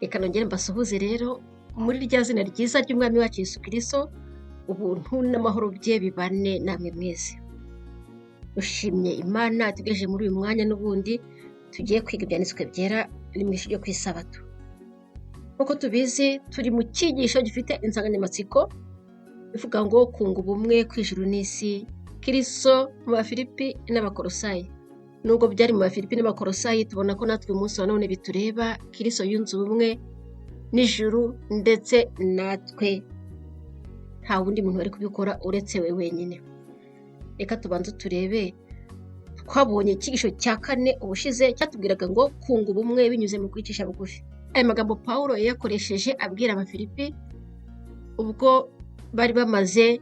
Reka nongere mbasuhuze rero muri rya zina ryiza ry'Umwami wacu Yesu Kristo, ubuntu n'amahoro bye bibane namwe mwese. Dushimye Imana tugejeje muri uyu mwanya n'ubundi tugiye kwiga ibyanditswe byera ni mu ishuri ryo ku isabato. Nk'uko tubizi turi mu cyigisho gifite insanganyamatsiko ivuga ngo kunga ubumwe kw'ijuru n'isi, Kristo mu Bafilipi n'Abakolosayi. Nubwo byari mu Bafilipi n'Abakolosayi, tubona ko natwe uyu munsi wa none bitureba. Kristo yunze ubumwe n'ijuru ndetse natwe, nta wundi muntu wari kubikora uretse we wenyine. Reka tubanze turebe, twabonye icyigisho cya kane ubushize cyatubwiraga ngo kunga ubumwe binyuze mu kwicisha bugufi. Aya magambo Pawulo yayakoresheje abwira Abafilipi ubwo bari bamaze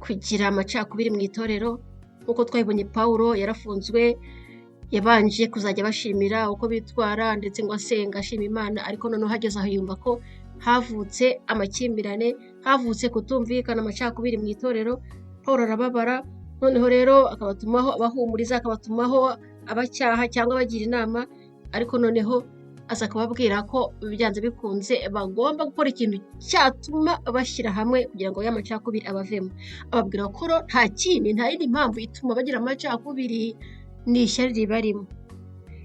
kugira amacakubiri mu itorero. Nk'uko twabibonye, Pawulo yarafunzwe, yabanje kuzajya abashimira uko bitwara ndetse ngo asenga ashima Imana, ariko noneho hageze aho yumva ko havutse amakimbirane, havutse kutumvikana, amacakubiri mu itorero. Pawulo arababara, noneho rero akabatumaho abahumuriza, akabatumaho abacyaha cyangwa abagira inama, ariko noneho aza kubabwira ko byanze bikunze bagomba gukora ikintu cyatuma bashyira hamwe kugira ngo ya macakubiri abavemo. Ababwira ko nta kindi, nta yindi mpamvu ituma bagira amacakubiri, ni ishyari ribarimo.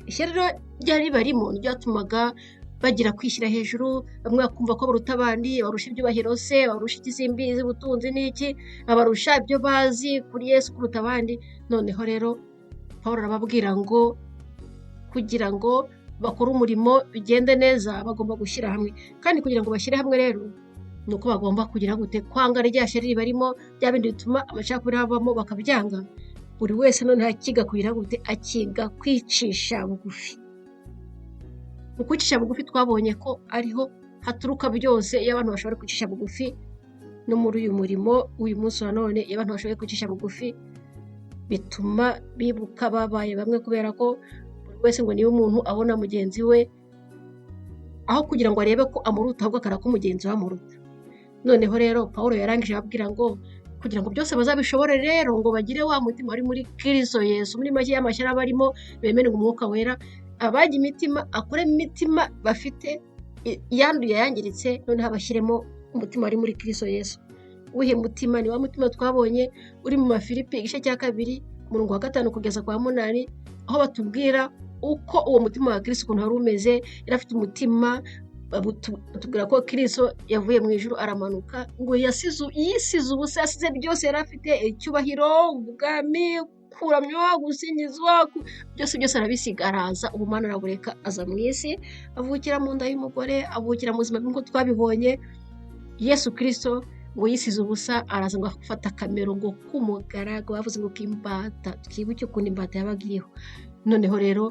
Ishyari ryari ribarimo ryatumaga bagira kwishyira hejuru, bamwe bakumva ko baruta abandi, barusha ibyubahiro se, barusha ikisimbizi, ubutunzi n'iki, babarusha ibyo bazi kuri Yesu kuruta abandi. Noneho rero Pawulo arababwira ngo kugira ngo bakore umurimo bigende neza bagomba gushyira hamwe, kandi kugira ngo bashyire hamwe rero ni uko bagomba kugira gute? Kwanga rya shyari ribarimo, bya bindi bituma amacakubiri avamo bakabyanga. Buri wese noneho akiga kugira gute? Akiga kwicisha bugufi. Mu kwicisha bugufi twabonye ko ariho haturuka byose. Iyo abantu bashobora kwicisha bugufi, no muri uyu murimo uyu munsi wa none, iyo abantu bashoboye kwicisha bugufi bituma bibuka babaye bamwe, kubera ko buri wese ngo niba umuntu abona mugenzi we, aho kugira ngo arebe ko amuruta, ahubwo akara ko mugenzi we amuruta. Noneho rero Pawulo yarangije ababwira ngo kugira ngo byose bazabishobore rero, ngo bagire wa mutima wari muri Kristo Yesu, muri make y'amashyari barimo, bemere ngo Umwuka Wera abajya imitima, akuremo imitima bafite yanduye, yangiritse, noneho abashyiremo umutima wari muri Kristo Yesu. Uwuhe mutima? Ni wa mutima twabonye uri mu Bafilipi igice cya 2 umurongo wa 5 kugeza kwa 8, aho batubwira uko uwo mutima wa Kristo ukuntu wari umeze. Yari afite umutima, batubwira ko Kristo yavuye mu ijuru aramanuka, ngo yisize ubusa, yasize byose yari afite, icyubahiro, ubwami, kuramywa, gusingizwa, byose byose arabisiga, araza, ubumana arabureka, aza mu isi, avukira mu nda y'umugore, avukira mu buzima nk'uko twabibonye. Yesu Kristo ngo yisize ubusa, araza ngo afata akamero ngo k'umugaragu, bavuze ngo k'imbata, twibuke ukuntu imbata yabaga iriho. Noneho rero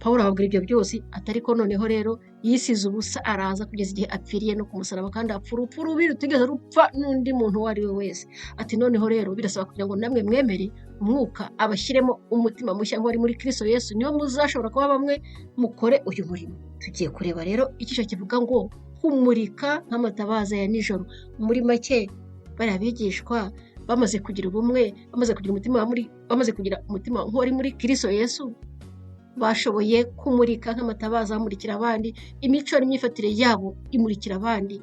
Pawulo ababwira ibyo byose, atari ko noneho rero yisize ubusa araza kugeza igihe apfiriye no ku musaraba, kandi apfa urupfu rubi rutigeze rupfa n'undi muntu uwo ari we wese. Ati noneho rero birasaba kugira ngo namwe mwemere Umwuka abashyiremo umutima mushya nk'uwari muri Kristo Yesu, niyo muzashobora kuba bamwe mukore uyu murimo. Tugiye kureba rero icyigisho kivuga ngo kumurika nk'amatabaza ya nijoro. Muri make bariya bigishwa bamaze kugira ubumwe, bamaze kugira umutima muri, bamaze kugira umutima nk'uwari muri Kristo Yesu, bashoboye kumurika nk'amatabaza, bamurikira abandi, imico n'imyifatire yabo imurikira abandi,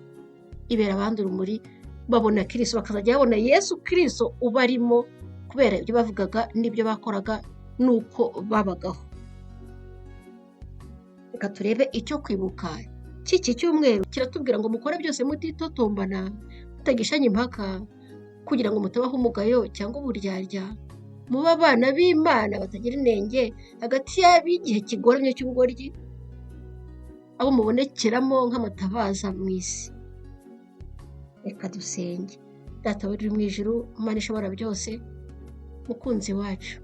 ibera abandi urumuri, babona Kristo, bakazajya babona Yesu Kristo ubarimo kubera ibyo bavugaga n'ibyo bakoraga n'uko babagaho. Reka turebe icyo kwibuka cy'iki cyumweru. Kiratubwira ngo mukore byose mutitotombana, mutagishanya impaka, kugira ngo mutabaho umugayo cyangwa uburyarya, mube abana b'Imana batagira inenge hagati y'ab'igihe kigoramye cy'ubugoryi, abo mubonekeramo nk'amatabaza mu isi. Reka dusenge. Data uri mu ijuru, Imana ishobora byose, mukunzi wacu,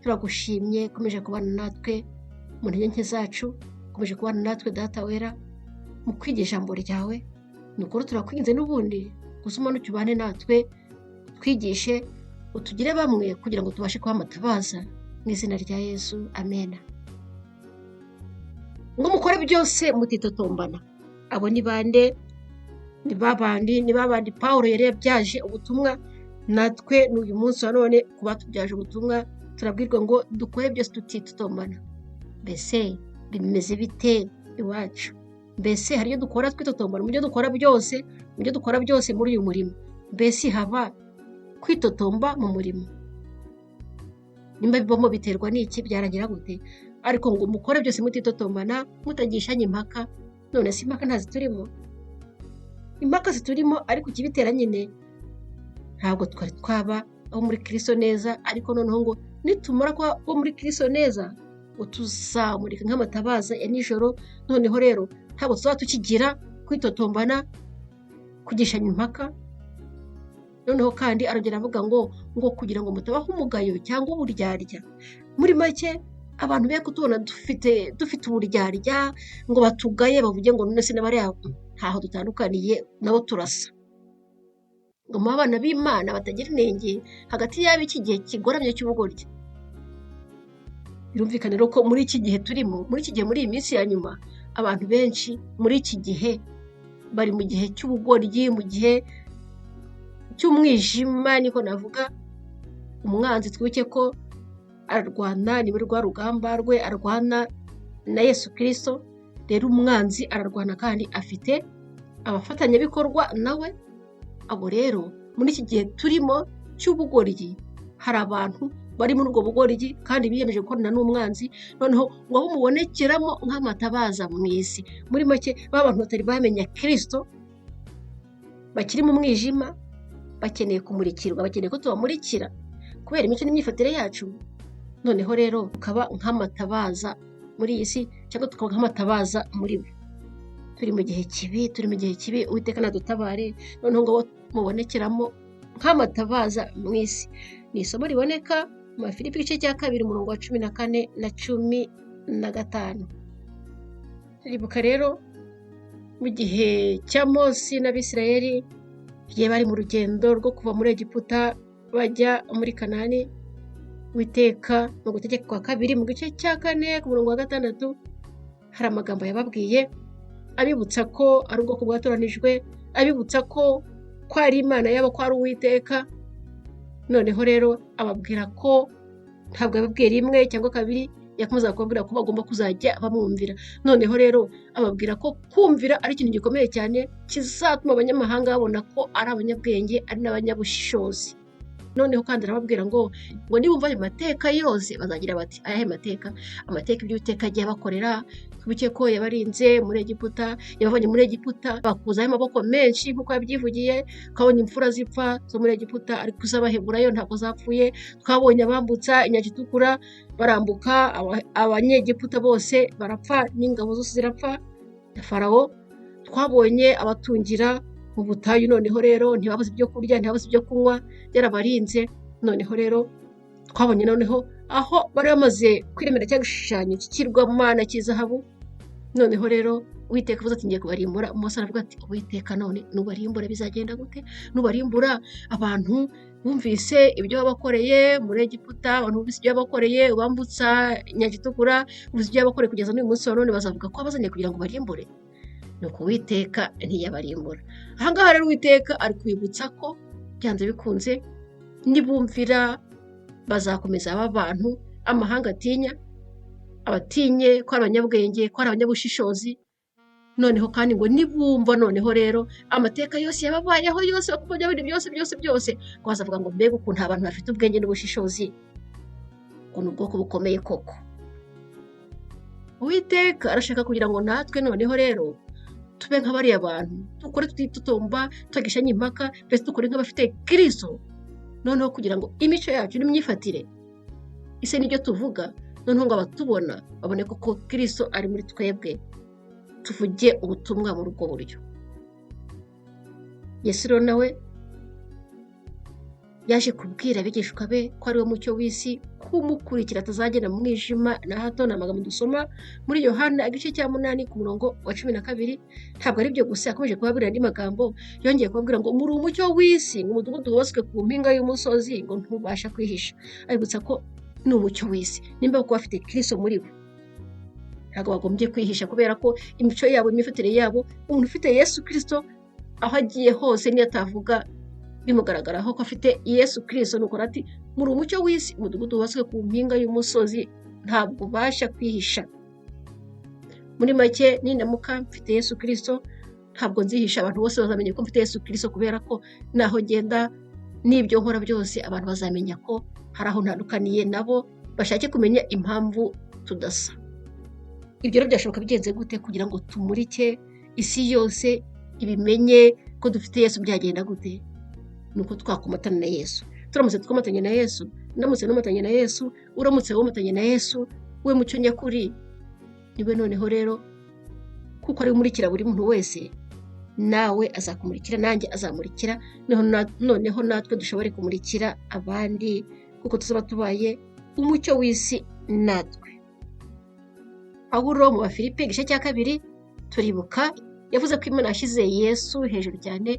turagushimye ukomeje kubana natwe mu ntege nke zacu, ukomeje kubana natwe Data wera mu kwiga ijambo ryawe. Ni ukuri turakwinze n'ubundi gusa umanuke ubane natwe, utwigishe, utugire bamwe kugira ngo tubashe kuba amatabaza, mu izina rya Yesu, amena. Ngo mukore byose mutitotombana. Abo ni bande? Ni babandi, ni babandi Pawulo yari yabyaje ubutumwa. Natwe n'uyu munsi wa none ku batubyaje ubutumwa turabwirwa ngo dukore byose tutitotombana. Mbese bimeze bite iwacu? Mbese hari ibyo dukora twitotombana mu byo dukora byose, mu byo dukora byose muri uyu murimo? Mbese haba kwitotomba mu murimo? Nimba bibamo biterwa n'iki? Byarangira gute? Ariko ngo mukore byose mutitotombana, mutagishanye impaka. None se impaka ntaziturimo? Impaka ziturimo, ariko ikibitera nyine ntabwo twari twaba abo muri Kristo neza. Ariko noneho ngo nitumara kuba abo muri Kristo neza, ngo tuzamurika nk'amatabaza ya nijoro. Noneho rero ntabwo tuzaba tukigira kwitotombana, kugishanya impaka. Noneho kandi arongera avuga ngo kugira ngo mutabaho umugayo cyangwa uburyarya. Muri make abantu be kutubona dufite uburyarya ngo batugaye bavuge ngo none se n'abariya ntaho dutandukaniye nabo turasa. Ngo mu abana b'Imana batagira inenge hagati y'abo iki gihe kigoramye cy'ubugoryi. Birumvikana rero ko muri iki gihe turimo, muri iki gihe, muri iyi minsi ya nyuma, abantu benshi muri iki gihe bari mu gihe cy'ubugoryi, mu gihe cy'umwijima, niko navuga. Umwanzi twibuke ko ararwana, ni muri rwa rugamba rwe arwana na Yesu Kristo. Rero umwanzi ararwana kandi afite abafatanyabikorwa nawe. Abo rero muri iki gihe turimo cy'ubugoryi hari abantu bari muri ubwo bugoryi kandi biyemeje gukorana n'umwanzi, noneho ngo abo mubonekeramo nk'amatabaza mu isi. Muri make ba bantu batari bamenya Kristo, bakiri mu mwijima, bakeneye kumurikirwa, bakeneye ko tubamurikira kubera imico n'imyifatire yacu. Noneho rero tukaba nk'amatabaza muri iyi si, cyangwa tukaba nk'amatabaza muri bo. Turi mu gihe kibi, turi mu gihe kibi, Uwiteka nadutabare. Noneho ngo mubonekeramo nk'amatabaza mu isi. Ni isomo riboneka mu Bafilipi igice cya 2 umurongo wa 14 na 15. Turibuka rero mu gihe cya Mose n'Abisirayeli, igihe bari mu rugendo rwo kuva muri Egiputa bajya muri Kanani, Uwiteka mu gutegeka kwa 2 mu gice cya 4 ku murongo wa 6 hari amagambo yababwiye abibutsa ko ari ubwoko bwatoranijwe, abibutsa ko ari Imana yabo, ko ari Uwiteka. Noneho rero ababwira ko ntabwo yababwiye rimwe cyangwa kabiri, yakomeza kubabwira ko bagomba kuzajya bamwumvira. Noneho rero ababwira ko kumvira ari ikintu gikomeye cyane kizatuma abanyamahanga babona ko ari abanyabwenge, ari n'abanyabushishozi. Noneho kandi arababwira ngo nibumva ayo mateka yose bazagira bati ayahe mateka? Amateka ibyo Uwiteka agiye abakorera, twibuke ko yabarinze muri Egiputa, yabavanye muri Egiputa bakuzaho amaboko menshi nk'uko yabyivugiye. Twabonye imfura zipfa zo muri Egiputa ariko iz'Abaheburayo ntabwo zapfuye. Twabonye abambutsa inyanja itukura barambuka, abanyegiputa bose barapfa n'ingabo zose zirapfa na Farawo. Twabonye abatungira mu butayu, noneho rero ntibabuze ibyo kurya, ntibabuze ibyo kunywa, yarabarinze. Noneho rero twabonye noneho aho bari bamaze kwiremera cya gishushanyo cy'ikigirwamana cy'izahabu. Noneho rero Uwiteka avuze ati ngiye kubarimbura. Mose aravuga ati Uwiteka none nubarimbura bizagenda gute? Nubarimbura abantu bumvise ibyo wabakoreye muri Egiputa, abantu bumvise ibyo wabakoreye ubambutsa inyanja itukura, bumvise ibyo wabakoreye kugeza n'uyu munsi wa none, bazavuga ko wabazaniye kugira ngo barimbure. Nuko Uwiteka ntiyabarimbura. Aha ngaha rero Uwiteka ari kwibutsa ko byanze bikunze nibumvira bazakomeza aba bantu amahanga atinya, abatinye ko ari abanyabwenge, ko ari abanyabushishozi. Noneho kandi ngo nibumva noneho rero amateka yose yababayeho yose, bakumva bya bintu byose byose byose, ngo bazavuga ngo mbega ukuntu abantu bafite ubwenge n'ubushishozi, ngo ni ubwoko bukomeye koko. Uwiteka arashaka kugira ngo natwe noneho rero tube nka bariya bantu, dukore tutitotomba, tutagishanya impaka, mbese dukore nk'abafite Kristo. Noneho kugira ngo imico yacu n'imyifatire ise n'ibyo tuvuga, noneho ngo abatubona babone koko Kristo ari muri twebwe, tuvuge ubutumwa muri ubwo buryo. Yesu rero nawe yaje kubwira abigishwa be ko ari we mucyo w'isi, kumukurikira atazagenda mu mwijima na hato. Ni amagambo dusoma muri Yohana igice cya 8 ku murongo wa 12. Ntabwo ari byo gusa, yakomeje kubabwira andi magambo. Yongeye kubabwira ngo muri umucyo w'isi, ngo umudugudu wubatswe ku mpinga y'umusozi ngo ntubasha kwihisha. Abibutsa ko ni umucyo w'isi, nimba kuba bafite Kristo muri bo ntabwo bagombye kwihisha, kubera ko imico yabo, imyifatire yabo, umuntu ufite Yesu Kristo aho agiye hose niyo atavuga bimugaragaraho ko afite Yesu Kristo. Nuko ati muri umucyo w'isi, umudugudu wubatswe ku mpinga y'umusozi ntabwo ubasha kwihisha. Muri make, nindamuka mfite Yesu Kirisito ntabwo nzihisha, abantu bose bazamenya ko mfite Yesu Kirisito, kubera ko naho ngenda n'ibyo nkora byose abantu bazamenya ko hari aho ntandukaniye nabo, bashake kumenya impamvu tudasa. Ibyo rero byashoboka bigenze gute kugira ngo tumurike isi yose ibimenye ko dufite Yesu? Byagenda gute? Ni uko twakomatana na Yesu. Turamutse twomatanye na Yesu, ndamutse nomatanye na Yesu, uramutse womatanye na Yesu, we mucyo nyakuri niwe. Noneho rero kuko ari umurikira buri muntu wese, nawe azakumurikira, nanjye azamurikira, noneho natwe dushobore kumurikira abandi, kuko tuzaba tubaye umucyo w'isi natwe. Pawulo mu Bafilipi igice cya 2 turibuka yavuze ko Imana yashyize Yesu hejuru cyane,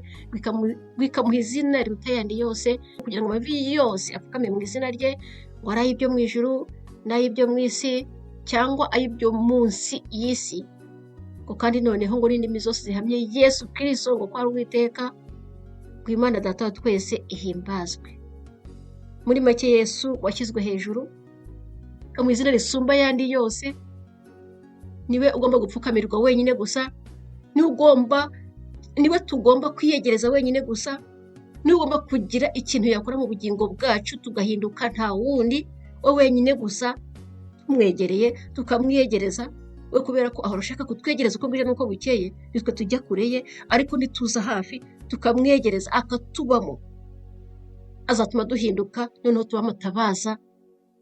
ikamuha izina riruta ayandi yose, kugira ngo amavi yose apfukame mu izina rye, ngo ari ay'ibyo mu ijuru n'ay'ibyo mu isi cyangwa ay'ibyo munsi y'isi, ngo kandi noneho ngo n'indimi zose zihamye Yesu Kirisito ngo ko ari Uwiteka, ngo Imana Data wa twese ihimbazwe. Muri make, Yesu washyizwe hejuru mu izina risumba ayandi yose, niwe ugomba gupfukamirwa wenyine gusa, niwe tugomba kwiyegereza wenyine gusa, niwe ugomba kugira ikintu yakora mu bugingo bwacu tugahinduka, nta wundi, we wenyine gusa tumwegereye tukamwiyegereza we, kubera ko ahora ashaka kutwegereza uko bwije n'uko bukeye. Nitwe tujya kure ye, ariko ntituza hafi tukamwegereza akatubamo, azatuma duhinduka, noneho tuba amatabaza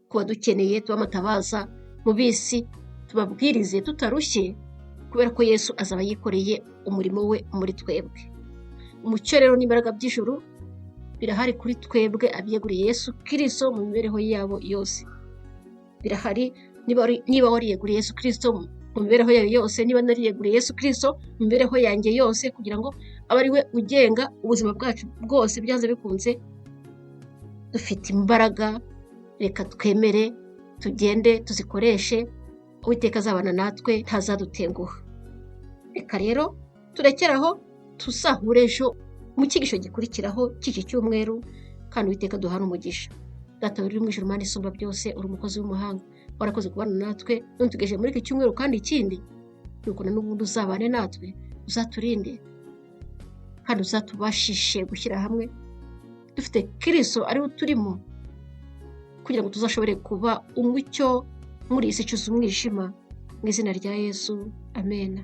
ku badukeneye, tuba amatabaza mu bisi, tubabwirize tutarushye, kubera ko Yesu azaba yikoreye umurimo we muri twebwe. Umucyo rero n'imbaraga by'ijuru birahari kuri twebwe abiyeguriye Yesu Kirisito mu mibereho yabo yose. Birahari niba wariyeguriye Yesu Kirisito mu mibereho yawe yose, niba nariyeguriye Yesu Kirisito mu mibereho yanjye yose, kugira ngo abe ari we ugenga ubuzima bwacu bwose, byanze bikunze dufite imbaraga. Reka twemere tugende tuzikoreshe, Uwiteka azabana natwe ntazadutenguha. Reka rero turekeraho, tuzahure ejo mu cyigisho gikurikiraho cy'iki cyumweru, kandi Uwiteka duhane umugisha. Data uri mu ijuru, Mana isumba byose, uri umukozi w'umuhanga, warakoze kubana natwe none tugejeje muri iki cyumweru, kandi ikindi ni ukuntu n'ubundi uzabane natwe, uzaturinde kandi uzatubashishe gushyira hamwe dufite Kirisito ariwe turimo, kugira ngo tuzashobore kuba umucyo muri iyi si icuze umwijima. Mu izina rya Yesu, amen.